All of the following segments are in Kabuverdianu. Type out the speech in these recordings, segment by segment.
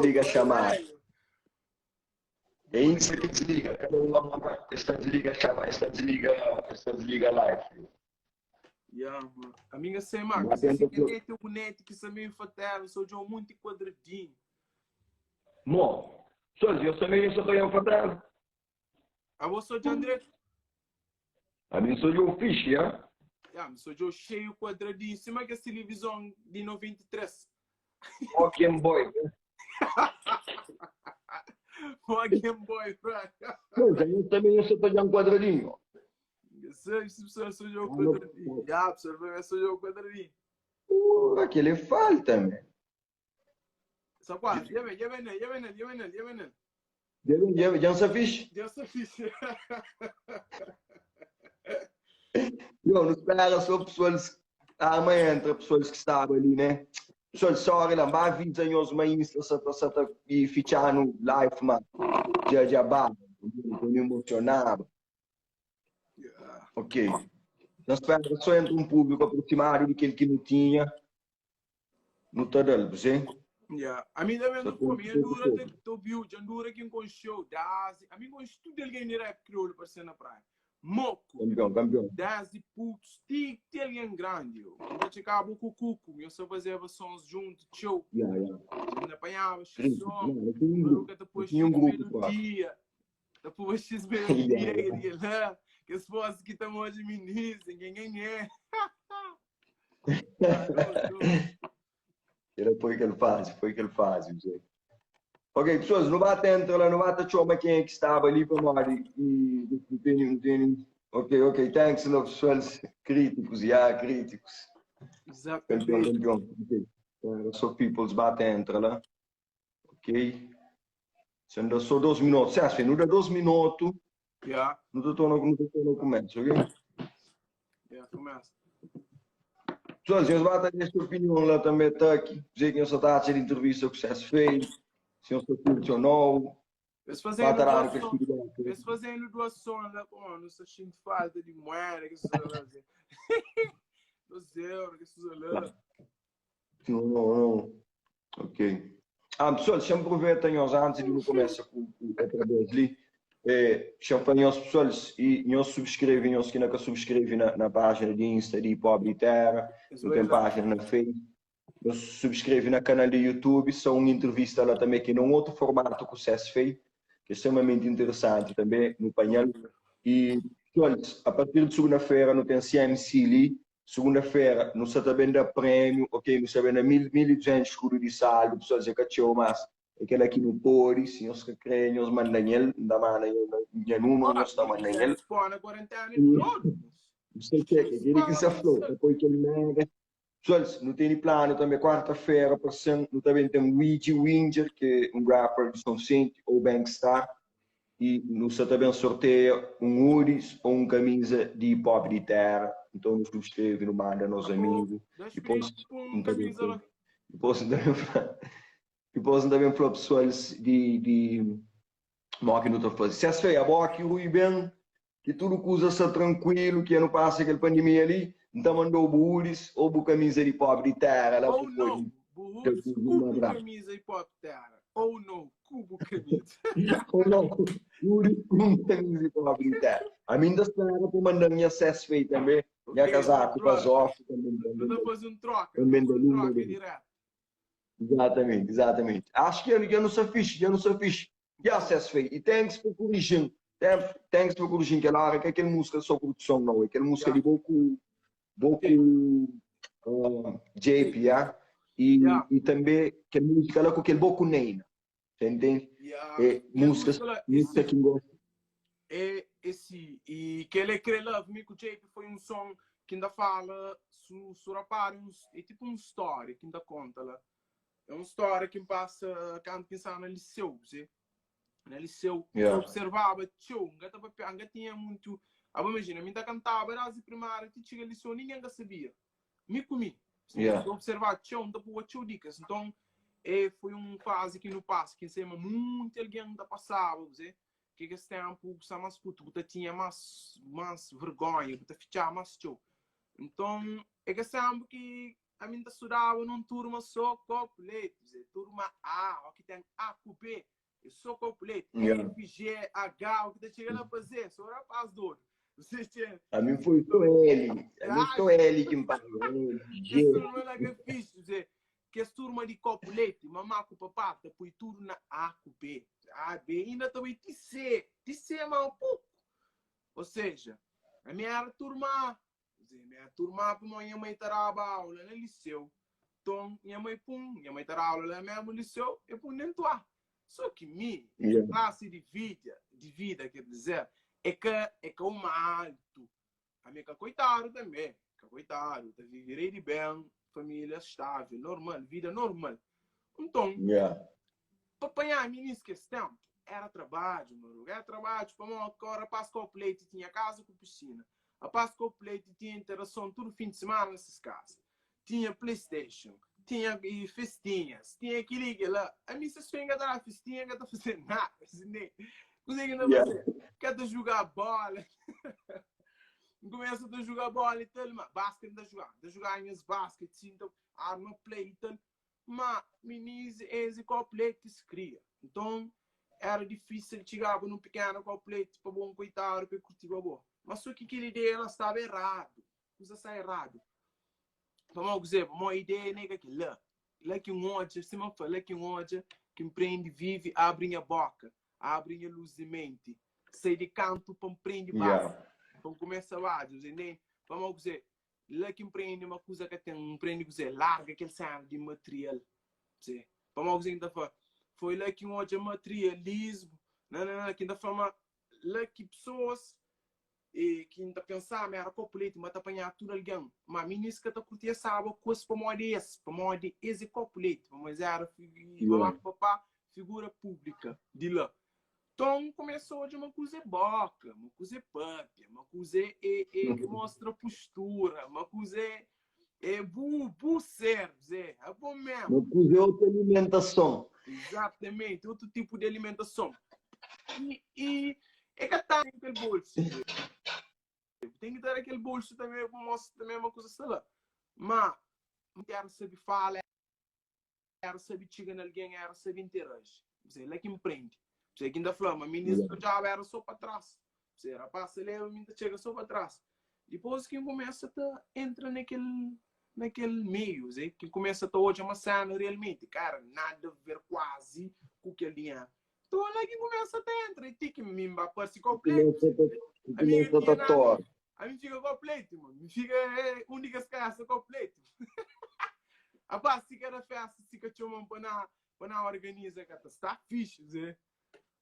Liga chamada. É isso que desliga. Cada um está desliga chama, está desliga, está desliga live. Yeah, mano. A minha sei, mano. Mas se quer ter um net que se meio fatela, sou de um monte quadradinho. Mo, só eu sou meio só tenho fatela. A você sou de André? A mim sou de um fixe, yeah? Yeah, sou de um cheio quadradinho, cima que a televisão de 93. Ó Game Boy. Ó Game Boy, bro. Pois, eu também sou de um quadradinho. Sei, se pessoa sou de um quadradinho. Já, pessoa, sou de um quadradinho. Uh, aquele falta, man. Só quase. Já vem, já vem, já vem, já vem, já vem. Já vem, já vem, já não fixe? Já se fixe. Eu não espera só pessoas amanhã entra pessoas que estavam ali, né? Pessoal, sorry lá, mas avisa os mães, só só e ficar no live, mano. Já já ba, me emocionava. Yeah. Ok. Nós espera só entra um público aproximado daquele que não tinha. No ta dal, você? Yeah. A mim também Só não tem come. que Andura ter tem tô viu, andura quem com show, dazi. A mim com tudo alguém de rap crioulo para ser na praia. Moco, Campeão, campeão. dazi putos, tem tem alguém grande. Eu ainda chegava com o cuco, eu só fazia sons junto, show. Yeah, yeah. Ainda apanhava Crítico. som. Não, eu tinha um grupo. Maluca Eu depois tinha um X grupo, pá. meio-dia. Depois X meio-dia, Yeah, que lá, que esse fosse que estamos hoje ministro, ninguém é. Ah, não, não. Era foi que ele faz, foi que ele faz, José. Ok, pessoas, não bate entra lá, não bate chama quem é que estava ali para nós e não tem, não tem. Ok, ok, thanks, love, pessoas críticos, yeah, críticos. Campeão, Exatamente. campeão. Ok. Era só peoples bate entra lá. Ok. Se ainda só dois minutos, se assim, não dá dois minutos, Yeah, não estou no, não estou no começo, ok? yeah, começa. Pessoas, eu bato a sua opinião lá também, tá aqui. Dizer que eu só está a ser entrevista que o fez, se eu sou curte ou não. Eles fazendo Bata lá no doação, feedback. eles fazendo doação lá, pô, não se sente falta de moeda, que se assim. Dos euros, que se lá. Não, não, não. Ok. Ah, pessoal, deixa-me aproveitar nós antes de não começar com, com outra vez ali. É, deixa-me nós pessoal e nós subscrevem, nós que nunca subscrevem na, na página de Insta de Pobre Terra, não tem página na Facebook. Nós subscrevem na canal de YouTube, são uma entrevista lá também, que num outro formato que o CS fez, que é extremamente interessante também no painel. E, pessoal, a partir de segunda-feira não tem CMC ali, segunda-feira não se também dá prêmio, ok? Não sabendo 1.200 escudo de saldo, pessoal dizer que tchau, mas aquele aqui não pode, se nós que creem, nós mandam ele, não manda ele, número, nós está mandando ele. Pô, na quarentena e todo. Não sei o que é, aquele que se falou, depois que ele nega. Pessoal, não tem plano também, quarta-feira, passando, não também tem Luigi Winger, que é um rapper de São Vicente, ou Bankstar, e no se também sorteia um hoodies ou um camisa de hip hop de terra. Então nos subscreve, nos manda nos amigos. Depois, um camisa lá. Depois também depois também para pessoas de de mo que não estou fazendo. Se é feia, boa que o bem, que tudo que usa está tranquilo, que não passa aquela pandemia ali, então mandou o hoodies ou o camisa de hip hop de terra lá Ou não, Burudes, cubo camisa hip hop terra. Ou não, cubo camisa. Ou não, hoodies com camisa hip hop de terra. A mim da espera para mandar minha acesso feito também, minha casaco para as off também. Também fazer um troca, Também da um troca língua. direto. Exatamente, exatamente. Acho que eu, eu não sou fixe, eu não sou fixe. E acesso feito. E thanks por corrigir. Thanks por corrigir aquela hora que aquela música só produção não, aquela música Yeah. de Boku, Boku uh, JP, yeah? E, Yeah. e também aquela música lá com aquele Boku Neina. Você entende? Yeah. É, música, lá, música esse, que gosta. é esse, e que ele é Crê Love Me com o JP foi um som que ainda fala su, su rapaz, um, é tipo um story que ainda conta lá. É uma história que passa quando pensava no liceu, você? Na liceu, Yeah. eu observava, tio, nunca nunca tinha muito. Ah, imagina, me cantava, era de primária, te chega liceu, ninguém sabia. Me comi. Yeah. Eu observava, tio, não pôr tio dicas. Então, E foi un fazi ki nu pasa, ki N sai ma munti algen ta pasaba, kuzê, ki kes ténpu bu sta más putu, bu ta tinha más, más vergónha, bu ta fitxaba más txeu. Nton, é kes ténpu ki ami N ta studaba nun turma sô kopu leti, kuzê, turma A, ó ki ten A ku B, é sô kopu leti, Yeah. F, G, H, o ki ta txiga la pa Z, sô rapaz dodu. Você txe, Ami foi só L. Ami só L ki N paga. L, Kes G. turma la ka fixe, kuzê, Kes turma di kopu leti, mamá ku papá ta poi tudu na A ku B. A, B, inda ta bai ti C. Ti C má un poku. Ou seja, ami éra turma A. Kuzê, mi éra turma A pamodi nha mai ta daba aula na liseu. Nton, nha mai pun, nha mai ta daba aula la mésmu liseu, e pun dentu A. Sô ki mi, Yeah. klasi di vida, di vida, ker dizer, é ka, é ka uma altu. Ami é ka koitadu tanbe, ka koitadu, ta vive rei di ben, família stável, normal, vida normal. Nton, Yeah. pa panhá minis kes ténpu, éra trabadju, maruga, éra trabadju pamodi ka rapás kopu leiti tinha kaza ku pisina, rapás kopu leiti tinha interason tudu fin di simana na ses kaza, tinha playstation, tinha e festinhas, tinha kili kila. Ami ses fé ka ta da festinha, ka ta faze nada, ne? Kuze ki na Yeah. faze? Ka ta juga bola. N kumesa ta juga bola e tal, ma basket n ta juga, n ta juga nhas basket, sim, ta arma play e tal. Ma minis es e kopu leti ki se kria. Nton era difisil txigaba nun pikena kopu leti pa bo un koitadu pa e kurtiba bo. Ma so ki kel ideia la staba eradu. Kuza sta eradu. Pamodi kuzê? Pamodi ideia nega kel-la. La ki N odja, sima N fla, la ki N odja ki N prende vive, abri nha bóka, abri nha lus di menti, sai di kantu pa N prende Yeah. badja, pa N kumesa badja, bu ntende? Pamodi kuzê? La ki N prende ma kuza ka ten, N prende kuzê? Larga kel séna di material, kuzê? Pamodi kuzê ki N ta fla? Foi la ki N odja materialismu, nananana, ki N ta fla ma la ki pesoas E ki N ta pensaba ma era kopu leti, ma ta panhaba tudu algen. Ma minis ka ta kurtia saba ku es pamodi es, pamodi es é kopu leti, pamodi es era mamá ku papá figura públika di la. Nton, N kumesa odja ma kuza é boka, ma kuza é papia, ma kuza é é é mostra postura, ma kuza é é bu bu ser, Zé, abo mesmu. Ma kuza é otu alimentason. Exatamente, otu tipu di alimentason. E, e é ka ta kel bolsu. Tem ki ter aquele bolso também para mostra também uma coisa sei lá. Mas era sabe fala, era sabe txiga na alguém, era sabe interage. Você lá que empreende. Você que ainda fala, mas ministro já era só para trás. Você rapaz, ele é ainda chega só para trás. Depois que começa a entra naquele naquele meio, Zé, que começa a olhar uma cena realmente, cara, nada a ver quase com o que ele é. Então lá que começa a entra, e ti que me aparece completo. A mim Começa a tor. A mim fica completo, mano. Me fica é, única casa completo. Rapaz, fica na festa, fica chamando para na, para na organiza, que está fixe, Zé.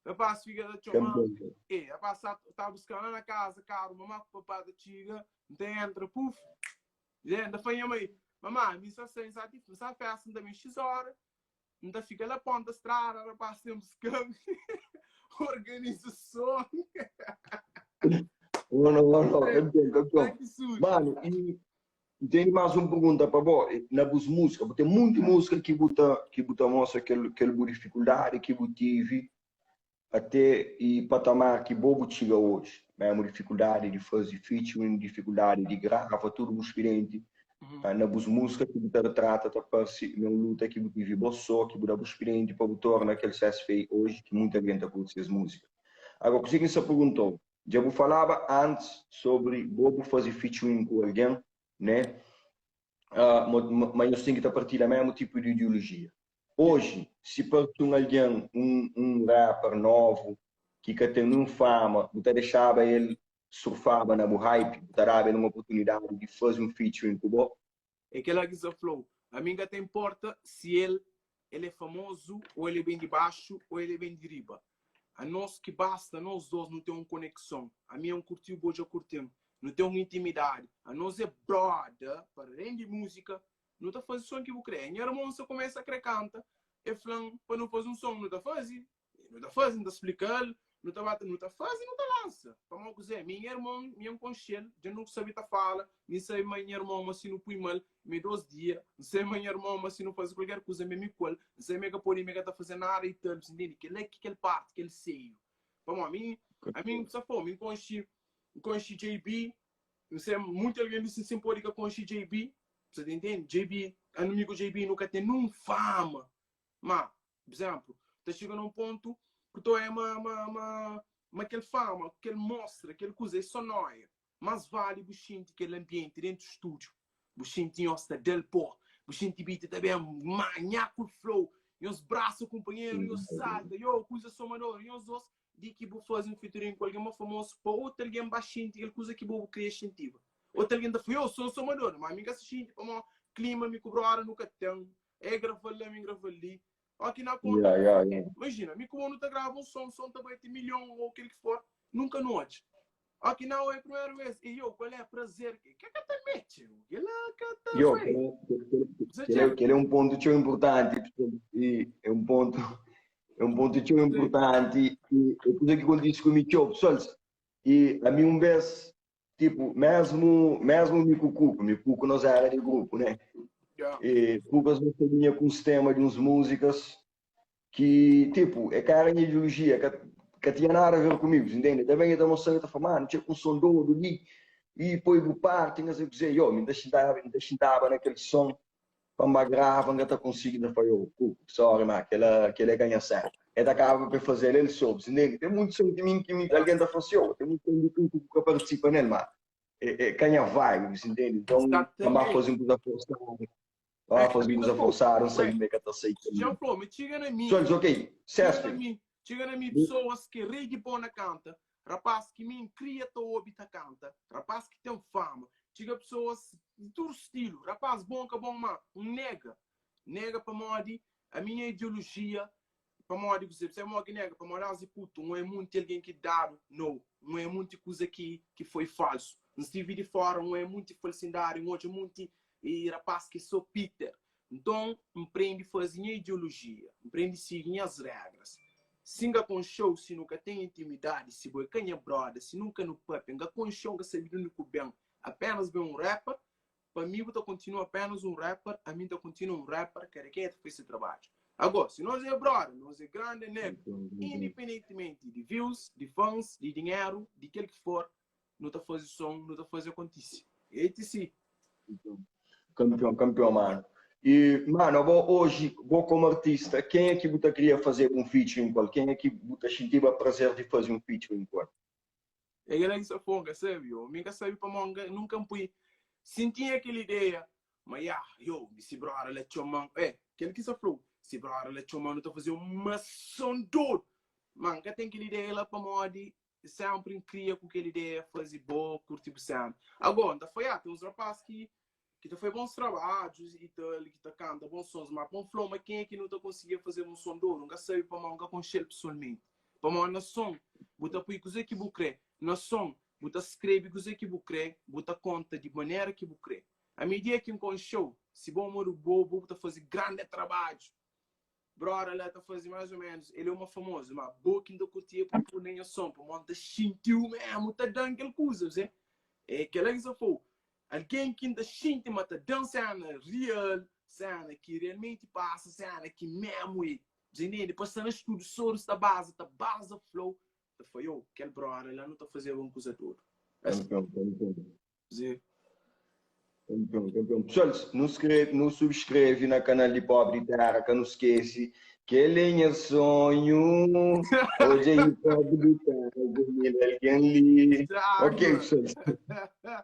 Rapaz, fica da chamando. E, rapaz, tá, tá buscando na casa, carro, mamá com papá da tiga, então entra, puf. Zé, ainda foi minha mãe. Mamá, me só sem, só tipo, só festa, também X hora. N ta fika la ponta strada, rapaz tem buscando. Organiza o som. Não, não, não, campeão, campeão. É que surge. Mano, e tem mais uma pergunta para bo, na bus música, porque tem muita música que buta que buta mostra aquele aquele bu dificuldade que bu tive até e patamar que bo bu chega hoje. Mesmo dificuldade de fazer featuring, dificuldade de grava, tudo bu experiente. Uhum. Na bus música que bu ta retrata, ta parse uma luta que bu tive bo só, que bu dá bu experiente para bu torna aquele sucesso feio hoje, que muita gente tá curte essas músicas. Agora, você que se perguntou, já bu falava antes sobre bo bu fazer featuring com alguém, né? Mas nós tem que partilhar mesmo tipo de ideologia. Hoje, se parte um alguém, um rapper novo, que que tem nenhuma fama, bu ta deixava ele surfava na bu hype, bu ta dava ele uma oportunidade de fazer um featuring com bo? É aquela que você falou. A mim até importa se ele é famoso, ou ele vem de baixo, ou ele vem de riba. A nós que basta, nós dois não tem uma conexão. A mim é um curtiu, bo já curtiu. Não tem uma intimidade. A nós é brother, para além de música, não tá fazendo som que eu querer. Minha irmã só começa a querer canta, e flan para não fazer um som, não tá fazendo. Não tá fazendo, tá explicando. Nu ta ba nu ta faze, nu ta lansa. Pamodi kuzê? Mi nha irmon, mi N konxe-l, dja nu sabe ta fala, mi N sabe ma nha irmon ma si nu pui mal, mi é dos dia, N sabe ma nha irmon ma si nu faze kualker kuza mi é mi ku el, N sabe ma el ka pode, ma el ka ta faze nada i tal, bu ntende? Kel-la ki kel parti, kel seiu. Pamodi mi, ami N sa fla-u, mi N konxe, N konxe JB, N sabe monti algen di si pode ka konxe JB, bu sa ta ntende? JB, ami mi ku JB nu ka ten nun fama, ma Por exemplo, ta txiga na un pontu ku ta oia ma, ma, ma, ma kel fama, kel mostra, kel kuza é só noia. Más vali bu xinti kel anbienti dentu stúdiu, bu xinti nhos ta da-l pó, bu xinti beat ta ben, ma nhaku flow, nhos brasa kunpanheru, nhos salta, yo, kuza somador, nhos dos, di ki bu faze un featuring ku algen ma famosu pa otu algen ba xinti kel kuza ki bo bu kria xintiba. Otu algen ta fla, yo, sou somador, ma mi ka sa xinti pamó klima mi ku brother nu ka ten. É grava la, mi grava li. Ó ki na conta. Yeah, yeah, yeah. Imagina, mi ku bo nu ta grava um som, som ta bai ti milhão ou aquele que for, nunca nu odja. Ó ki na é primeira vez, e yo, qual é prazer? Que que ta mete? Que lá que ta Yo, vai. Você kel kel é um ponto txeu importante, e é um ponto é um ponto txeu importante e é kuza ki kontise ku mi txeu, pessoal. E a mi um vez Tipo, mesmo, mesmo mi ku Kuku, mi Kuku nós era de grupo, né? Yeah. E Kukas nós tinha com uns temas de uns músicas que, tipo, é cara minha ideologia, que, que tinha nada a ver comigo, entende? Também eu estava mostrando, eu estava falando, mano, tinha um som doido ali, e põe bu parte, não sei o que dizer, yo, me deixava, me deixava naquele som, Pa N ba grava N ka ta konsigi N ta fla yo Kuku sorry ma kela kela é ka nha sena El ta kaba pa el fazel el so bu ntende Ten muitu son ki mi ki mi algen ta fla si yo ten muitu son di Kuku ku ka partisipa nel ma é é ka nha vibe bu ntende Nton pa N ba faze un kuza forsadu pa N ba faze un kuza forsadu N sabe ma el ka ta seita mi Jean Flo, mi txiga na mi So el fla ok Txiga na Sespe mi Txiga na mi pesoas ki é rei di bon na kanta Rapaz ki mi N kria ta obi ta kanta Rapaz ki ten fama Txiga pesoas di tudu stilu Rapaz bon ka bon ma N nega Nega pamodi ami nha ideolojia Pamodi kuzê? Bu sabe pamodi ki nega? Pamodi as di putu N oia munti algen ki dadu no N oia munti kuza ki ki foi falsu N stivi di fora N oia munti falsindadi N odja munti rapaz ki é so Peter Nton, N prende faze nha ideolojia, N prende sigi nhas régras. Si N ka konxe-u, si nu ka ten intimidadi, si bo é ka nha broda, si nunka nu papia, N ka konxe-u, N ka sabe di undi ku ben, apénas bo é un rapper, pa mi bu ta kontinua apénas un rapper, ami N ta kontinua un rapper, kada kenha ta faze se trabadju. Agó, si nos é broda, nos é grandi negu, indipendentimenti di views, di fans, di dinheru, di kel ki for, nu ta faze som, nu ta faze akontise. Etc. Campeão, campeão, mano. E, mano, abo hoje, bo como artista, quem é que bu ta queria fazer um featuring com ele? Quem é que bu ta sentia prazer de fazer um featuring com ele? É aquela que só foga, sabe? Eu nunca sabe para monga, nunca pui. Sentia aquela ideia, mas ya, yo, se brother lá tchoma, é, aquele que só falou, se brother lá tchoma, não tá fazer uma som doido. Mas nunca tem aquela ideia lá para modi Sempri N kria ku kel ideia faze bo kurti bu sena. Ago, N ta fla, ya, ten uns rapaz ki ki ta faze bons trabadjus i tal, ki ta kanta bons sons, ma pa N fla-u ma kenha ki nu ta konsigia faze un son dodu, N ka sabe pamodi N ka konxe-l pesoalmenti. Pamodi na son bu ta pui kuzê ki bu krê, na son bu ta skrebe kuzê ki bu krê, bu ta konta di manera ki bu krê. Ami dia ki N konxe-u, si bo modu bo, bo bu ta faze grande trabadju. Broda la ta fazi mais ou menos, ele é uma famoso, ma bo ki nta curtia pa pô na nha som, pamodi nta xintiu mesmo, ta dan kel kuza, você? É kela ki sa fou. Alguém ki nta xinti ma ta dan cena real, cena ki realmente passa, cena ki mesmo é, você entende? Pa sta na estúdio, sorriso ta baza, ta baza flow, ta fala, yo, kel broda la nu ta fazeba um kuza dodu. Campeão, campeão. Zé. Campeão, campeão. Pessoal, nu skreve, nu subscreve na canal di Pobre di Terra, ka nu skese. Kel é nha sonho. Odja hip hop di terra, mil alguém li. Ok, pessoal.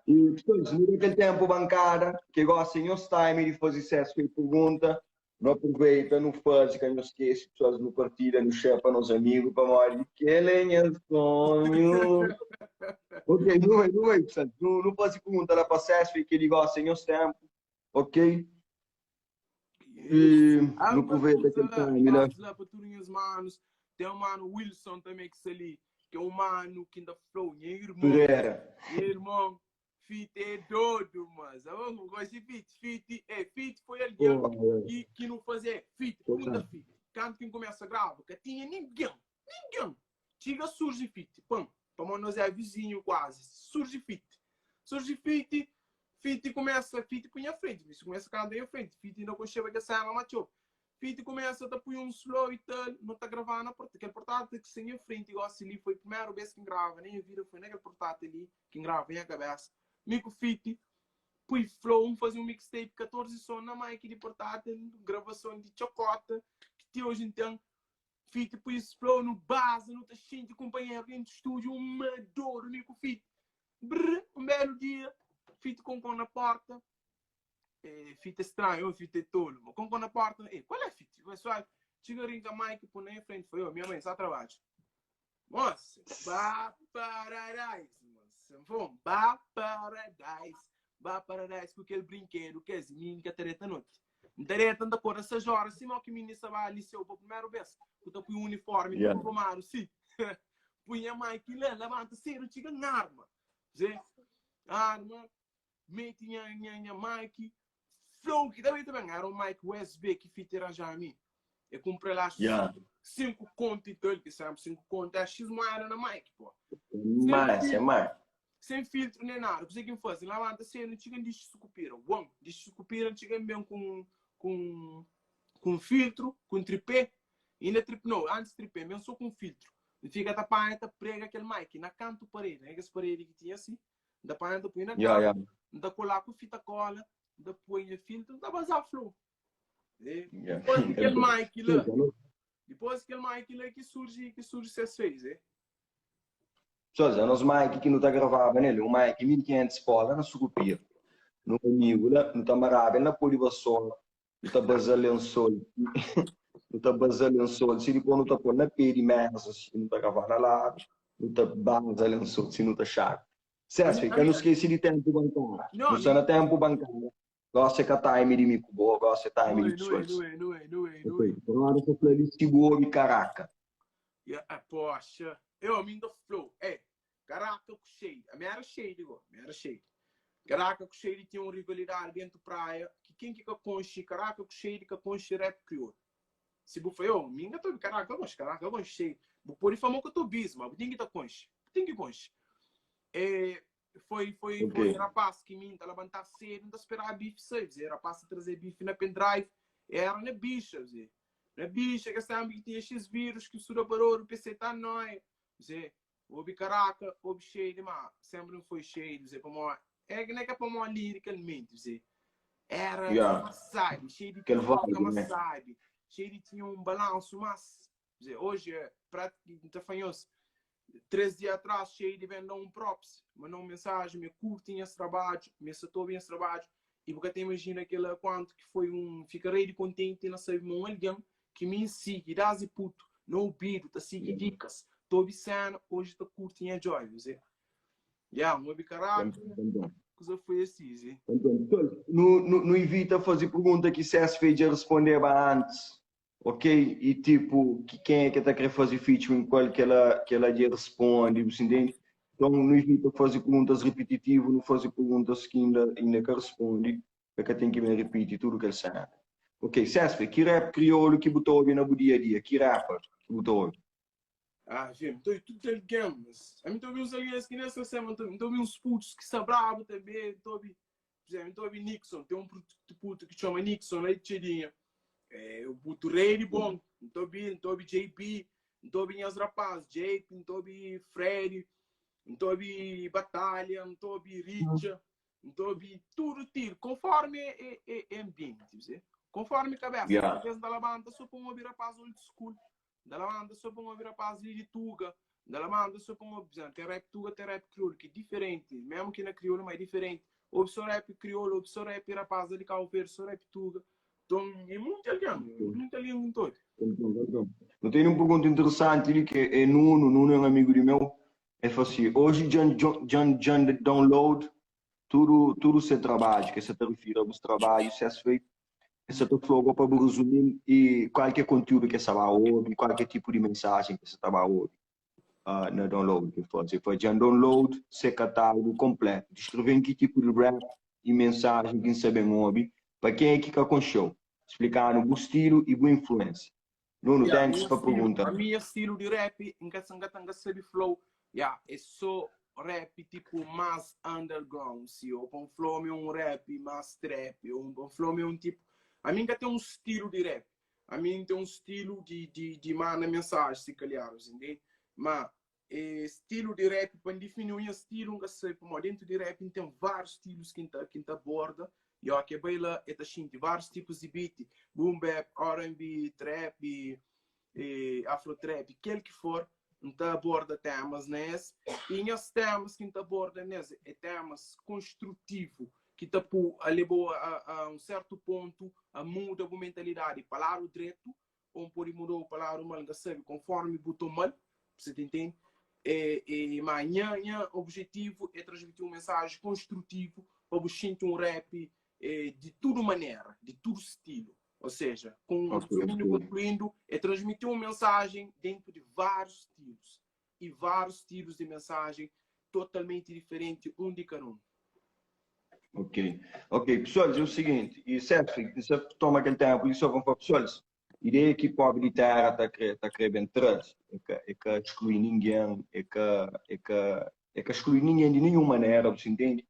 E, pessoal, nu da kel tempo bancada, que gosta nhos time di faze sucesso e pergunta. Nu aproveita, nu faze, ka nu skese, pessoas, nu partilha, nu share pa nos amigo, pamodi kel é nha sonho. Ok, nu bai, nu bai, pessoal. Nu, nu faze pergunta lá pa César e kel gosta nhos tempo, ok? E Ah, nu aproveita kel time lá. lá pa tudo nhas manos. Tem um mano Wilson também que está ali, que é um mano que ainda flow, nha irmão. Pereira. Nha irmão. Fit é doido, mas eu gosto de fit. Fit, é, fit foi alguém Pô, que, que não fazia fit, Pô, punta cara. fit. Quando quem começa a gravar, que tinha ninguém, ninguém. Txiga surji fiti, pam, pamodi nos é vizinhu kuazi. Surji fiti. Surji fiti, fiti kumesa, fiti pui nha frenti, fiti kumesa kanta nha frenti, fiti inda konxeba kel sena ma txeu. Fiti kumesa ta pui un slow i tal, no ta grava na porta, kel portátil ki sta nha frenti gosi li foi primeru bes ki N grava na nha vida foi na kel portátil li ki N grava nha kabesa. Mi ku fiti pui flow, N faze un mixtape 14 son na mic di portátil, gravason di txokota ki ti oji N ten. Fiti pui flow nu baza, nu ta xinti kunpanheru dentu stúdiu, uma dodu mi ku Fiti. Brr, un belu dia, Fiti konkon na porta, eh, Fiti é stranhu, oh, Fiti é tolu, ma konkon na porta, eh, kual é Fiti? Foi suavi, txiga rinka mic pui na nha frenti, foi, oh, minha mãe, sa trabadju. Moça, ba paradise, moça, bom, ba paradise, ba paradise ku kel brinkedu, kes mi ka ta deta noti. N ta deta, N ta korda 6 óra, sima o ki minina sta ba liseu pa primeru bes, ku ta pui uniformi Yeah. tudu romadu si. Pui nha mai ki la, labanta sedu, txiga N arma. Zé, arma, meti nha, nha, nha mic, flow ki ta ben, ta ben. Era un mic USB ki fiti ranja mi. E kumpra lá Yeah. 5 kontu i tal, ki sempre 5 kontu é X moeda na mic, pô. Mais, é mais. Sem filtro nem nada. Kuzê ki N faze? N labanta sedu, N txiga N dixi Sukupira. Uan! Dixi Sukupira, N txiga N ben ku ku ku un filtru, ku un tripé. Inda trip, no, antis tripé, N ben so ku un filtru. N fika ta panha, ta prega kel mic na kantu paredi, na kes paredi ki tinha si. N ta panha, N ta pui na Yeah, kantu, yeah. N ta kola ku fita kola, N ta pui nha filtru, N ta baza flow. E, Yeah. dipôs di kel mic la, dipôs di kel mic la ki surji, ki surji ses fez, e. Pessoal, nos mic ki nu ta gravaba nel, un mic 1500 pó la na Sucupira. Nu amigu la, nu ta maraba el na pó di vassoura, nu ta baza lensol, nu ta baza lensol, si dipôs nu ta pô na pé di mesa, si nu ta grava na ladu, nu ta baza lensol, si nu ta xaga. Sesfe, ka nu skese di tempu bankada. Nu sta na tempu bankada. Gosi é ka time di mi ku bo, gosi é time di pesoas. Ok, Brother ta fla li si bu obi Karaka. Yeah, ah, poxa. Eu, a mim da flow. É, Karaka ku Shade. A mi era Shade go, mi era Shade. Karaka ku Shade tinha um rivalidade dentro praia que quem que ka conxe Karaka ku Shade ka conxe rap crioulo. Si bu fla, eu, mi ka ta obi Karaka, ka conxe Karaka, ka conxe Shade. Bu pode fama ku ta obi mas bu tem ki ta conxe. Bu tem ki conxe. É, Foi, foi, Ok. foi rapaz ki mi ta labantá cedo, N ta esperá bife sai, bze. Rapaz ta trazer bife na pendrive, era na bicha, bze. Na bicha, kes tempu ki tinha X vírus, ki suda parou, PC ta nóia, bze. Obi karaka, obi shade, ma sempre N foi shade, bze, pamó, é que não é que é pamó liricalmente, bze. Era Yeah. mais sabe, shade Kel toca vibe, mais né? sabe, shade tinha um balanço mais, bze. Hoje, é, praticamente, N ta fanhos, 3 dia atrás Shady ben da un props, manda un mensagem, me curte nhas trabadju, me sa ta obi nhas trabadju, e bu ka ta imagina kela quanto ki foi un, fika rei di contente na sabe ma un alguém ki mi sigui desde puto, na obidu, ta sigui dicas, ta obi cena, hoje ta curte nha joy, você. Yeah, un obi caraca, kuza foi assim, zi. Então, nu, nu, nu evita fazer pergunta ki CSV dja respondeba antes. Ok e tipo ki kenha ke ta kre faze featuring ku el kela kela dje responde bu intende então nu evita faze perguntas ripititivo nu faze perguntas ki inda inda ka responde pa ka ten ki ben ripiti tudo kel sena ok Sespe ki rap kriolu ki bu ta obi na bu dia a dia ki rapper ki bu ta obi? Ah, gente, N ta obi tudo algen mas ami ta obi uns algens ki nen sa sema N ta obi uns putos ki sta brabu tanbe N ta obi Por exemplo, N ta obi Nixon, ten un puto ki txoma Nixon la di Txedinha. É um puto rei di bom. N ta obi, N ta obi JB, N ta obi nhas rapaz, JP, N ta obi Freddy, N ta obi Batalha, N ta obi Richa, N ta obi tudo tiro, conforme é, é, é ambiente, você? Conforme cabeça. Yeah. Às vezes N ta labanta só pa N obi rapaz old school. N ta labanta só pa N obi rapaz li di Tuga. N ta labanta só pa N obi, por exemplo, tem rap Tuga, tem rap crioulo, que é diferente. Mesmo que na crioulo, mas é diferente. Obi só rap crioulo, obi só rap rapaz li de Cabo Verde, só rap Tuga. Então, é muito alguém, muito alguém com todo. Eu tenho uma pergunta interessante ali que é Nuno, Nuno é um amigo de meu. Ele falou assim, hoje John, John, John, John download tudo, tudo seu trabalho, que você te refere aos trabalhos, se é feito, você te falou para resumir e qualquer conteúdo que você vai ouvir, qualquer tipo de mensagem que você vai ouvir uh, na download que faz. Foi John download seu catálogo completo, descrevendo que tipo de rap e mensagem que você bem ouve, para quem é que ka conheceu, explicando o estilo e boa influência. Nuno, Yeah, thanks minha pa estilo, pergunta. a minha estilo de rap, nunca nunca nunca sabe flow. Yeah, é só rap tipo mais underground, se ou um flow é um rap mais trap, ou um flow é um tipo. A mim nunca tem um estilo de rap. A mim tem um estilo de de de manda mensagem, se calhar, entende? Mas é, estilo de rap, para definir um estilo, nunca sei, como dentro de rap tem vários estilos que tá que tá aborda. E ó, que baila é tá xinte vários tipos de beat, boom bap, R&B, trap, e, afro trap, aquele que for, tá aborda temas nesse. E os temas que tá aborda nesse é temas construtivo, que tá pu a levou a, a um certo ponto a muda a mentalidade, falar o direito, ou pode mudar o palavra mal, nunca sabe, conforme botou mal, você te entende? E, e, mas minha, minha objetivo é transmitir uma mensagem construtiva para você sentir um rap eh, de toda maneira, de todo estilo. Ou seja, com Ok, resumindo, ok. concluindo, é transmitir uma mensagem dentro de vários estilos. E vários estilos de mensagem totalmente diferente um de cada um. Ok, ok. Pessoal, é o seguinte, e Sérgio, você toma aquele tempo e só vão falar, pessoal, ideia que pobre de terra está tá querendo entrar, é que exclui ninguém, é que, é que, é que exclui ninguém de nenhuma maneira, você entende?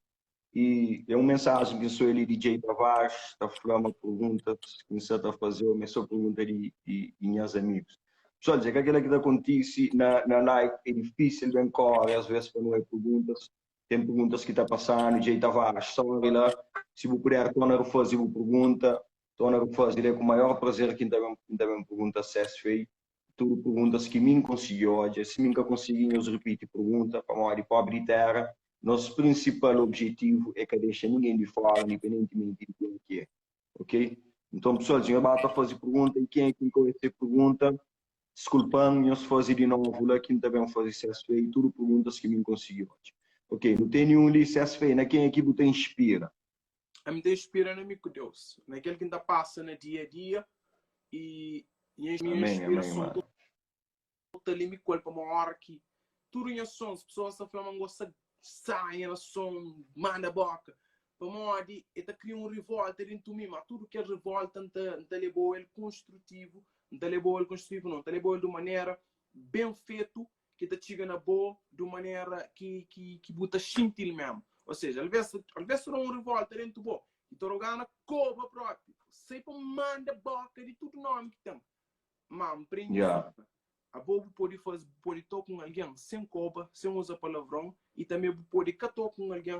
E é uma mensagem que sou ele DJ Tavares, está falando uma pergunta que você está fazendo, mas só pergunta de, de, de meus amigos. Pessoal, dizer que aquilo que acontece na, na live é difícil de encore, às vezes para não é perguntas, tem perguntas que está passando, DJ Tavares, sorry lá, se você puder, torna a fazer uma pergunta, torna a fazer é com o maior prazer que também, também pergunta se é feito. Tudo perguntas que mim conseguiu hoje, se mim nunca consegui, eu repito pergunta, para uma de pobre de terra, nosso principal objetivo é que deixa ninguém de fora, independentemente de quem que é, ok? Então, pessoal, eu bato a fazer pergunta e quem é que conhece pergunta, desculpando, eu fazer de novo lá, quem também fazer CSV e tudo perguntas que mim conseguiu hoje. Ok, não tem nenhum ali CSV, na quem aqui você inspira? A me inspira na mim com Deus, naquele que ainda passa no dia a dia e, e a minha Amém, amém, inspiração mano. total ali me culpa uma hora que tudo em sons, pessoas estão falando gosta saia na som, manda boca. Para modi, ele cria um revolta dentro de mim, mas tudo que é revolta não te levou ele construtivo, não te levou ele construtivo, não, te levou ele de maneira bem feito, que te chega na boa, de maneira que que que buta sentir mesmo. Ou seja, às vezes, às vezes um revolta dentro de boa, e tu gana cobra próprio, sei para manda boca de tudo nome que tem. Mas prende Yeah. a bobo pode fazer, pode tocar com alguém sem cobra, sem usar palavrão, e também pode catar com alguém,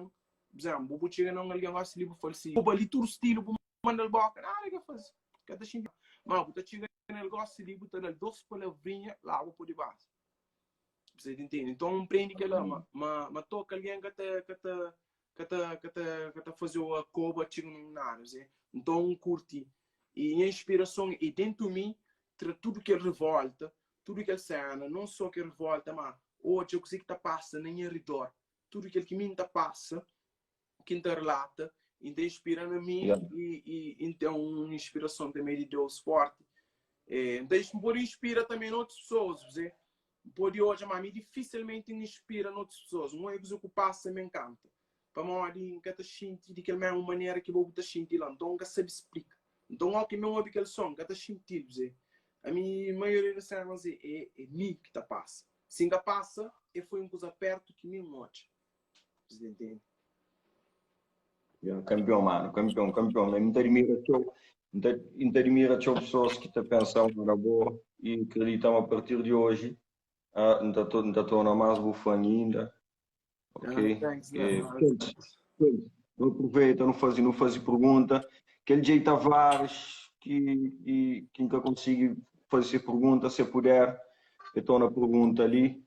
por exemplo, bobo chega num alguém gosta de fala assim, bobo ali tudo estilo, bobo manda boca, nada que faz, que tá xingando. Mas bobo chega nele gosta de botar duas palavrinhas lá por debaixo. Você entende? Então prende que ela, mas mas toca alguém que tá que tá que tá que tá que tá fazendo a cobra chega num nada, você. Então curti. E a inspiração e dentro de mim, tra tudo que é revolta, tudo que é cena, não só que é revolta, mas hoje eu sei que tá passa nem em redor, tudo que que mim tá passa, que tá relata, então inspira na mim Yeah. e, e então uma inspiração também de Deus forte. É, então isso pode inspira também outras pessoas, você pode hoje, mas me dificilmente inspira outras pessoas. Um é que passa me encanta. Para mim, que tá sentindo de aquela mesma maneira que vou tá sentindo lá, então nunca sabe explica. Então, ao que meu ouve aquele som, que tá sentindo, você. A minha maioria das cenas é, é, é mim que tá passa. Se ainda passa, e foi uma coisa perto que me mote. Você entende? Yeah, campeão, mano, campeão, campeão. Eu me admira me admira pessoas que te pensam na boa e acreditam a partir de hoje. Ah, não estou na mais bufã ainda. Ok? Ah, thanks, Eh, não, não aproveita, não faz, não faz pergunta. Aquele jeito Tavares que, que, que nunca consigo fazer pergunta, se puder, eu estou na pergunta ali.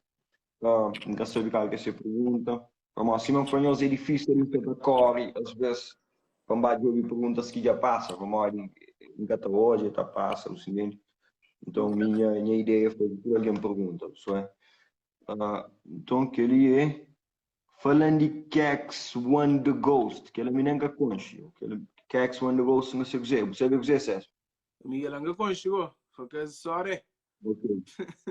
Ah, nunca sabe qual que é essa pergunta. Como assim, não foi é difícil de corre, às vezes, quando vai ouvir perguntas que já passa, como olha, nunca está hoje, está passa, o seguinte. Então, minha, minha ideia foi que alguém pergunta, pessoal. Ah, então, que ele é falando de Kex One the Ghost, que ele me nunca conhece. Que ele Kex One the Ghost, não sei o que é. Você sabe o que é, César? Miguel Anga consigo, foi sorry. Ok.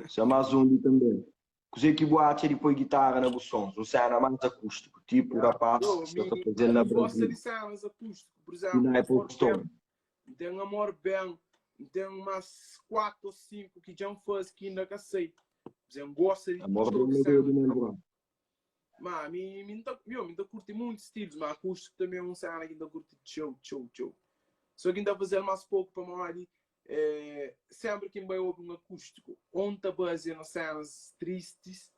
Isso é mais um ali também. Così que boate depois guitarra na bussons, um cena mais acústico, tipo o rapaz Yo, que está mi, fazendo na mi gosta Brasil de cenas acústicas, por e exemplo, na Apple amor Store. bem, tem amor bem. N ten umas 4 ou 5 ki dja N faze ki inda ka sai. P'zé N gosta di Amor txeu ben na sena. dedu mel bro. Ma mi mi N ta yo mi ta kurti munti stilus, ma akústiku tanbe é un sena ki N ta kurti txeu txeu txeu. Sô ki N ta faze-l más poku pamodi eh, sénpri ki N bai obi un akústiku ô N ta bazia na senas tristis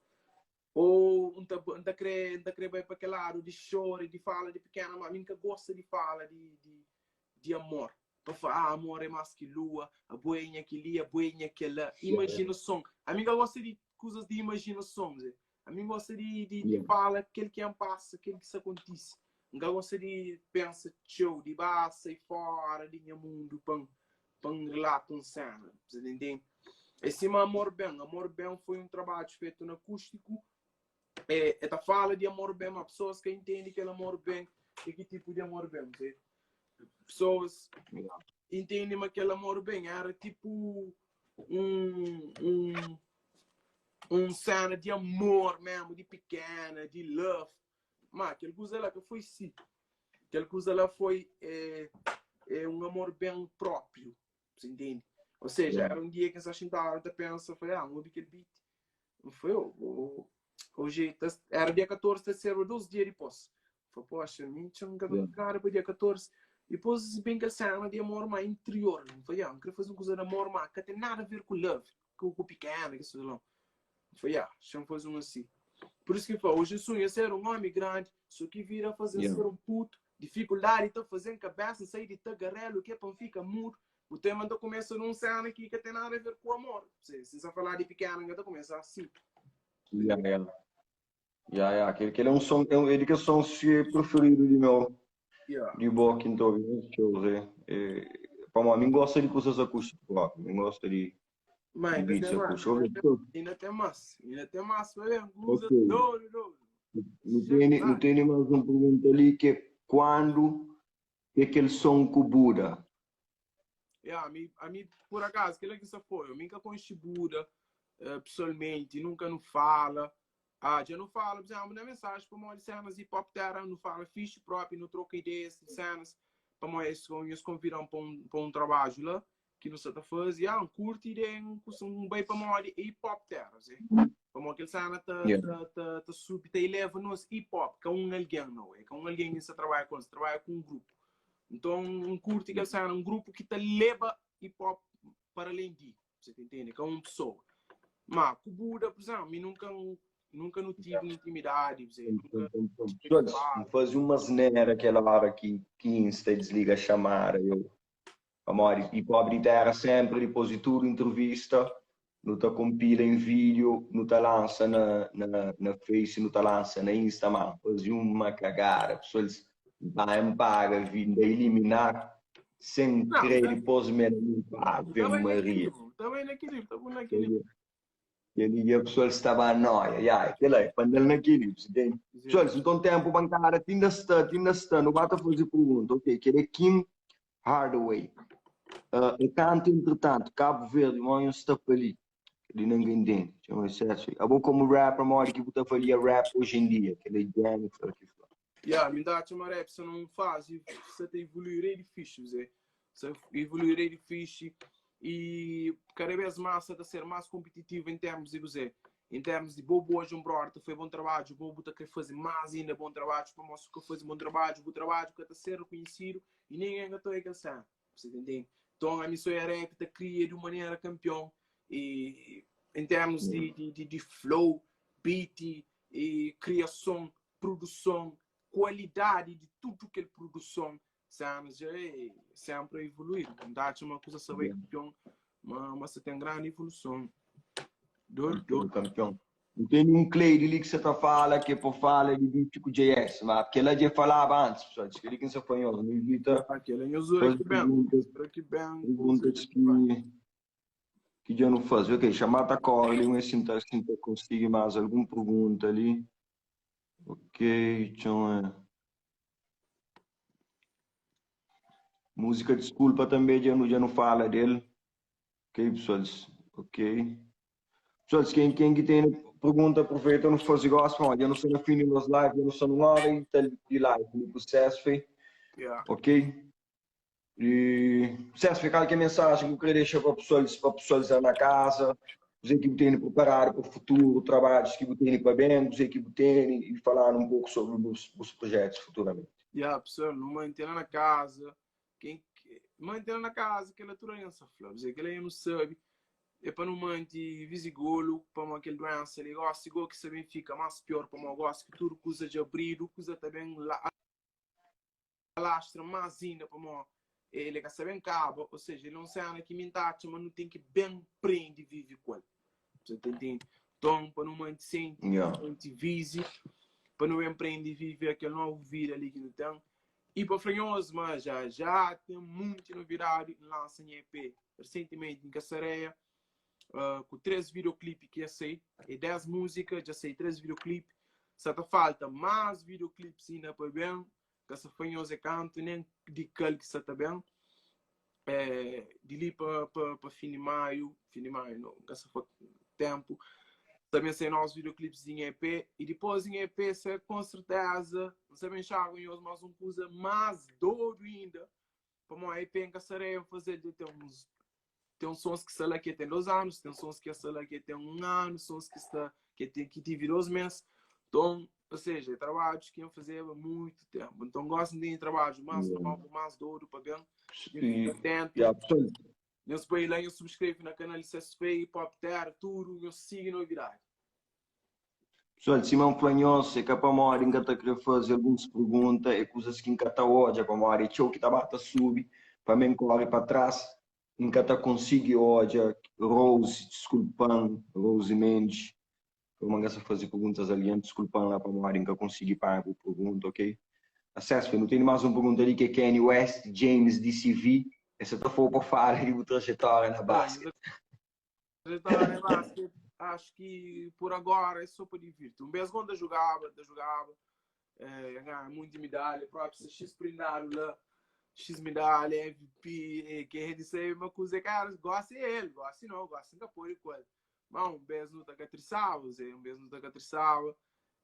ô N ta N ta krê N ta krê bai pa kel ladu di xora i di fala di pikena, ma mi N ka gosta di fala di di di amor. Pa fla, ah, amor é más ki lua, abo é nha kel-li, abo é nha kel-la. Imajinason. Ami N ka gosta di kuzas di imajinason, Zé. Ami N gosta di, di, di fala kel ki N pasa, kel ki sta kontise. N ka gosta di pensa txeu, di ba sai fora di nha mundu pa N, pa N relata un sena. Bu ta intende? É sima Amor Ben. Amor Ben foi un trabadju fetu na akústiku. É, é ta fala di amor ben, ma pesoas ka intende kel amor ben é ki tipu di amor ben. Zé. Pesoas intende ma kel amor ben era tipu un, un, un sena di amor mesmo, di pikena, di love. Ma kel kuza la ka foi si. Kel kuza la foi é, é un amor ben próprio. Você entende? Ou seja, era um dia que eu só sentava ta pensa, foi, ah, obi kel beat. Foi, oh, oh, hoje tá, era dia 14, tá ser dois dias depois. Foi, poxa, mim tinha um cabelo cara para dia 14. Depois bem aquele cena de amor mais interior. Foi, ah, não queria fazer uma coisa de amor, mas que tem nada a ver com love, com, com pequena, que isso não. Foi, ah, deixa eu fazer um assim. Por isso que foi, hoje sonho é ser um homem grande, só que vira fazer ser um puto, dificuldade tá fazendo cabeça, sair de tagarelo, que é para ficar mudo. O tema tá começa num cena que que tem nada a ver com amor. Se, se você falar de pequeno, tá começa assim. Yeah, yeah. Yeah, yeah. Aquele, aquele é um som, é um, é de que som se preferido de meu, Yeah. de boa que então shows, é. É, pá, mim gosta de coisas acústicas, pá, mim gosta de, Mas de ainda beats tem mais, acústicos. ainda tem, ainda tem mais, ainda tem mais, vai ver, usa Ok. doido, doido. Não tem, não tem mais uma pergunta ali que é quando é aquele som com o Buda? Yeah, a mim, a mim, por acaso, aquilo que só foi, eu nunca conheci Buda eh, pessoalmente, nunca não fala. Ah, já não fala, por exemplo, na mensagem para mim, cenas hip hop terra, não fala fixe próprio, não troca ideias de cenas, para mim, eles, eles convidam para um trabalho lá, que não está fazer, ah, um curte ideia, um, um bem para mim, hip hop terra, assim. Para mim, aquele cena tá, Yeah. tá, tá, tá sub, tá eleva nos hip hop, que é um alguém, não é? Que é um alguém que se trabalha com, se trabalha com um grupo. Então, um curte que cena, um grupo que te leva hip hop para além de, você entende? Que é uma pessoa. Mas, com o Buda, por exemplo, eu nunca, nunca não tive intimidade, você, nunca Pessoal, fazer uma asneira aquela hora que, que Insta desliga a chamada, eu, amor, e pobre terra sempre, depois de tudo, entrevista, não tá compila em vídeo, não tá lança na, na, na Face, não tá lança na Insta, mano, fazer uma cagada, pessoas vai paga, vinda eliminar, sem Não, querer, tá- depois mesmo, Ave Também Maria. naquele, também naquele, também naquele. E a pessoa estava a noia, yeah, aquilo é, quando ele naquele, entende? Pessoal, então tempo bancário, tinha está, tinha está, não bata fazer pergunta, ok, que é Kim Hardaway. Uh, canto, entretanto, Cabo Verde, mãe está para ali, de ninguém entende, chama certo. A bom como rapper, mãe que puta falia rap hoje em dia, que ele é Jennifer, que fala. Yeah, me dá chamar rap, se não faz, se até evoluir é difícil, Zé. Se evoluir é difícil e cada vez mais está a ser mais competitivo em termos de você, em termos de bobo hoje um brother foi bom trabalho, bobo está querer fazer mais ainda bom trabalho, para mostrar que faz bom trabalho, bom trabalho que está a ser reconhecido e ninguém está a alcançar, você entende? Então a missão é rap, está cria de uma maneira campeão e em termos de, de, de, de flow, beat e criação, produção, qualidade de tudo que ele produção, sabe, já é sempre a evoluir. Não dá uma coisa saber campeão, mas, mas você tem grande evolução. Dor, dor. Campeão. Não tem um Cleide ali que você tá fala que é por fala de beat com JS, mas porque ela já falava antes, pessoal, diz que ele que se apanhou, não evita Aquele é o aqui bem, aqui bem. perguntas que que já não faz. Ok, chamar a corre ali, um assim, tá, assim, tá, consigo mais alguma pergunta ali. Ok, então é. Música, desculpa também, já não, já não fala dele. Ok, pessoal, ok. Pessoal, quem, quem que tem pergunta, aproveita, não faz igual, olha, eu não sou na fim de nossa live, eu não sou numa hora e tá de live, no processo, foi. Yeah. Ok? E... César, kal ki é mensajen ki bu krê dexa pa pesoal, pa pesoal sta na kaza? Kuzê ki bu tene preparadu pa futuru, trabadjus ki bu tene pa ben, kuzê ki bu tene i fala-nu un poku sobri bus, bus projetus futuramenti. Ya, pessoal, nu mante la na kaza. Ken mante la na kaza, kel-la tudu algen sa fla. Kuzê, kel-la nu sabe. É pa nu mante vizigolu pamodi kel duensa li. Gosi go ki sa ben fika más pior pamodi gosi ki tudu kuza dja abridu, kuza ta ben la. Alastra más inda pamó el é ka sa ben kaba, ou seja, el é un sena ki mi N ta atxa ma nu ten ki ben prende vive ku el. Você ta intende? Nton, pa nu mante senti, pa nu mante vize, pa nu ben prende vive kel novu vida li ki nu ten. I pa fla nhos ma já já ten munti novidadi, N lansa nha EP resentimenti N ka sareia ku 3 videoclip ki dja sai, é 10 múzika, dja sai 3 videoclip, sa ta falta más videoclips inda pa ben. Ka sa fla nhos é kantu nen di kal ki sa ta ben. É, di li pa, pa, pa fin di maiu, fin di maiu no, ka sa fla tempu, ta ben sai novus videoclips di nha EP e dipos di nha EP sa com certeza N sa ben xaga nhos mas un kuza mas dodu inda, pamodi EP N ka sa reba fazel dja ten uns Ten sons ki sta la ki ten 2 anus, ten sons ki sta la ki ten 1 anu, sons ki sta ki ten ki tive 2 mês. Nton, ou seja, é trabadjus ki N fazeba muitu tempu. Nton, gosi N tene trabadju más novu, más dodu pa ben. Nhos fika atentu. Yeah, pessoal. Nhos bai la, nhos subscreve na kanal di CSP, Hip Hop Terra, tudu, nhos sigi novidadi. Pessoal, sima N fla nhos, é ka pamodi N ka ta kre faze alguns pergunta, é kuzas ki N ka ta odja, pamodi é txeu ki ta ba ta subi, pa mi N kore pa tras. N ka ta konsigi odja Rose, diskulpa-m, Rose Mendes, ma N ka sa faze perguntas algen, diskulpa-m la pamodi N ka konsigi paga bu pergunta, ok? Acesso, nu tene más un pergunta li ki é Kanye West, James DCV, es sa ta fla-u pa fala di bu trajetória na basket. Trajetória na basket, acho ki por agora é só pa divirti. Un bes quando ta jugaba, ta jugaba, eh, ganha monti medalha, próprio se X prindadu la, X medalha, MVP, eh, que ele sabe uma coisa, cara, gosta é ele, gosta não, gosta nunca pode com ele. Mas um bes não tá catriçava, um bes não tá catriçava,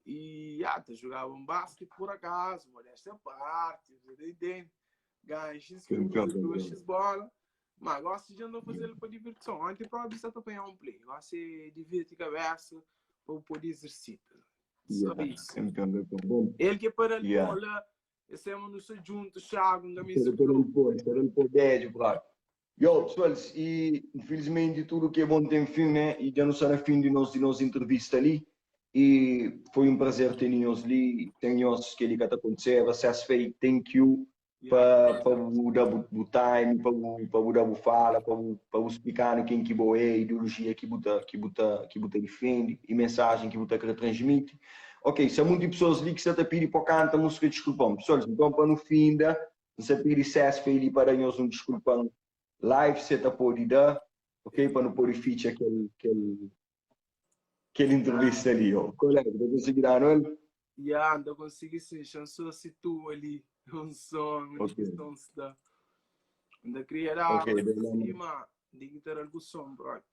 e ah, tá jogava um basquete por acaso, modéstia à parte, você entende? Ganha X, X bola, mas gosto de andar fazer para diversão. Ontem próprio está a apanhar um play. Gosto de divertir cabeça para poder exercitar. Só isso. Bom. Ele que para ali, yeah. Esse é um junto, Thiago, um amigo. Era um poder, brother. Yo, pessoal, e infelizmente tudo que é bom tem fim, né? E já não está na fim de nós, de nossa entrevista ali. E foi um prazer ter nós ali, tem nós que ele que aconteceu, vocês fez, thank you pa pa bu da bu, bu time, pa bu pa bu da bu fala, pa bu pa bu explicar quem que bo é, ideologia que bu ta que bu ta que bu ta defende e mensagem que bu ta querer transmite. Ok, se há muitas pessoas ali que está a pedir para canta música desculpão. Pessoal, então para no fim da, se pedir CS foi ali para nós um desculpão live se tá pode dar, ok, para não pôr feature aquele aquele aquele entrevista ali, ó. Colega, tá conseguindo dar, não é? Yeah, anda consegui sim, chansou se tu ali, um som, um okay. som se dá. Anda queria dar, okay, mas tem que ter algum som próprio.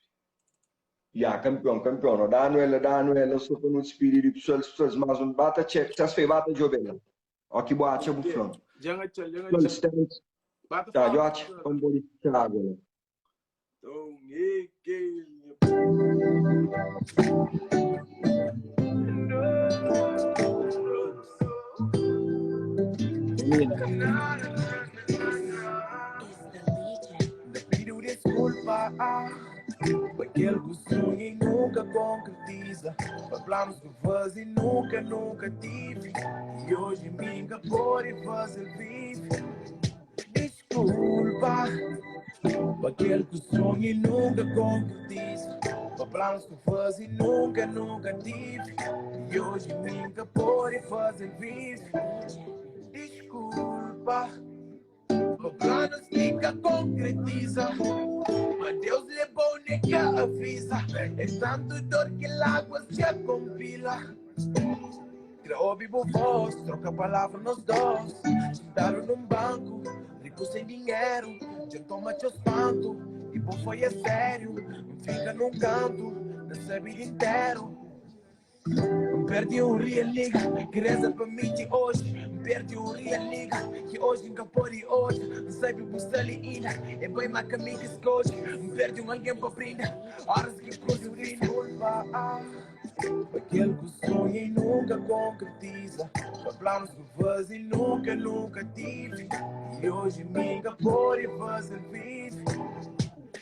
Ya, campeão, campeão. No, dá ela, dá ela, só para não despedir de pessoas, pessoas mais um bata check, se fez bata jobela. Ó que boa acha buflão. Janga tchau, janga tchau. Bata Tá, eu acho que vamos água. Então, e que Pediu desculpa Pa kel ku sonha e nunca concretiza Pa planos que faz e nunca, nunca tive E hoje mim ka pode fazer vive Desculpa Pa kel ku sonha e nunca concretiza Pa planos que faz e nunca, nunca tive E hoje mim ka pode fazer vive Desculpa Pa planos ki ka concretiza Ma Deus lebou nem ka avisa É tanto dor ki láguas dja compila Kre obi bu voz, troca palavra nos dos Sentado num banco, rico sem dinheiro Dja toma txeu spanto e bu foi a sério N fica num canto, nessa vida inteiro. N'perdi un real nigga ki reza pa mi ti oji N'perdi un real nigga ki oji n'ka podi odja N'sabi bu sta li inda, é bai ma ka mi ki skodje N'perdi un algen pa brinda, oras ki kruzi brinda Desculpa ah, pa kel ku sonha i nunka konkretiza Pa planos ku faze i nunka, nunka tive I oji mi nka podi faze vive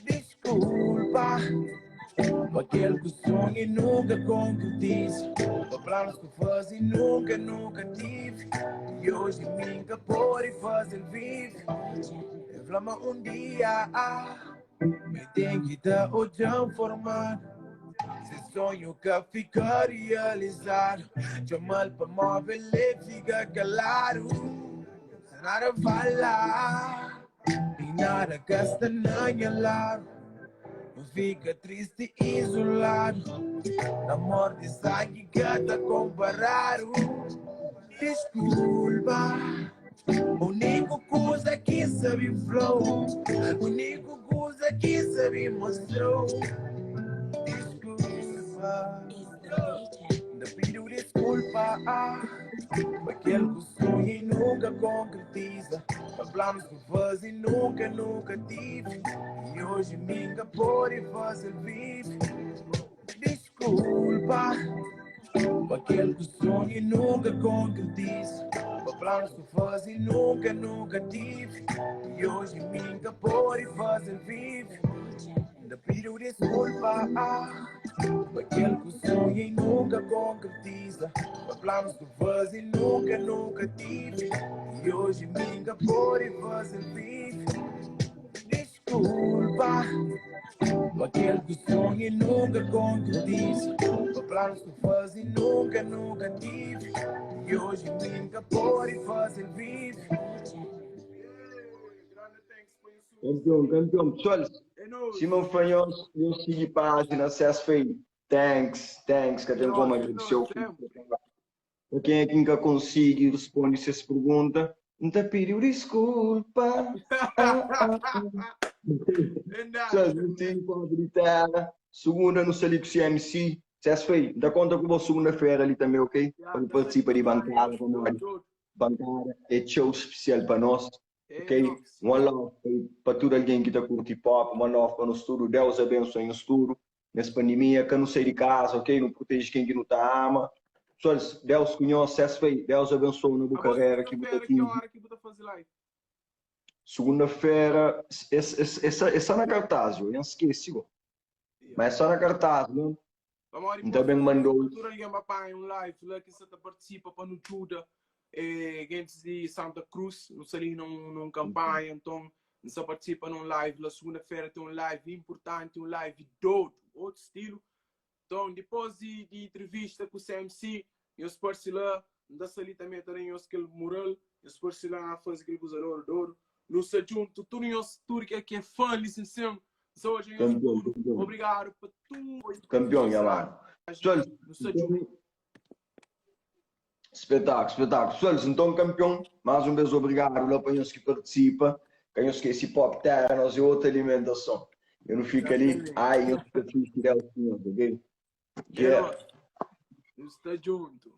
Desculpa Pa kel ku sonha i nunka konkretiza Pa planos ku faze i nunka, nunka tive I oji mi nka pode faze-l vive El fla ma un dia ah, Mi ten ki ta odja-m formadu Se sonhu ka fika realizadu Txoma-l pa móvel e fika kaladu Sen nada fala I nada ka sta na nha ladu N fika tristi izoladu Amor di sangi ka ta konparadu Diskulpa Uniku kuza ki sabi fla-u Uniku kuza ki sabi mostra-u Diskulpa N ta pidi-u diskulpa Pa kel ku sonha i nunka konkretiza Pa planus ku faze nunka, nunka tive I oji mi nka pode faze-l vive Diskulpa Pa kel ku sonha i nunka konkretiza Pa planus ku faze nunka, nunka tive I oji mi nka pode faze-l vive N ta pidi-u diskulpa Pa kel ku sonha i nunka konkretiza Pa planus ku faze nunka, nunka tive I oji mi nka pode faze-l vive Diskulpa Pa kel ku sonha i nunka konkretiza Pa planus ku faze nunka, nunka tive I oji mi nka pode faze-l vive Kampion, kampion. Pessoal, sima N fla nhos, nhos sigi pájina ses fei. Thanks, thanks, ka ten komu agradeseu. Pa kenha ki N ka konsigi responde ses pergunta, N ta pidi-u diskulpa. Pessoal, nu sigi Papo di Terra. Sugunda nu sta li ku CMC. Ses fei, N ta konta ku bo sugunda-fera li tanbe, ok? Pa nu partisipa di bankada, pamodi bankada é txeu spesial pa nos. Ok one love pa tudu algen ki ta kurti hip hop one love pa nos tudu Deus abensua nhos tudu nes pandemia ka nu sai di kaza ok nu proteji ken ki nu ta ama pessoal Deus ku nhos ses fei Deus abensuau na bu karera ki bu ta atinji segunda fera é sa na cartaz yo nha skesi go ma é só na cartaz mesmo Pamodi N ta ben mandou. Tudu algen ba panha un live la ki sa ta partisipa pa nu djuda eh, gentis di Santa Cruz. Nu sta li num, num kampanha, nton N sa partisipa num live la. Segunda-fera ten un live importanti, un live dodu, otu stilu. Nton, dipos di, di entrevista ku CMC, nhos parsi la, N ta sta li tanbe ta da nhos kel mural, nhos parsi la na faze kel kuza dodu dodu. Nu sta djuntu, tudu nhos, tudu ke ki é fã li sin sin, Campeão, campeão. Obrigado pa tudo. Campeão, nha mano. Pessoal, espetáculo, espetáculo. Pessoal, então campeão, mais um vez obrigado lá para nós que participa. Que nós esquece pop terra, nós é outra alimentação. Eu não fico ali, ai, eu fico triste, Deus, ok? Yeah. Está junto.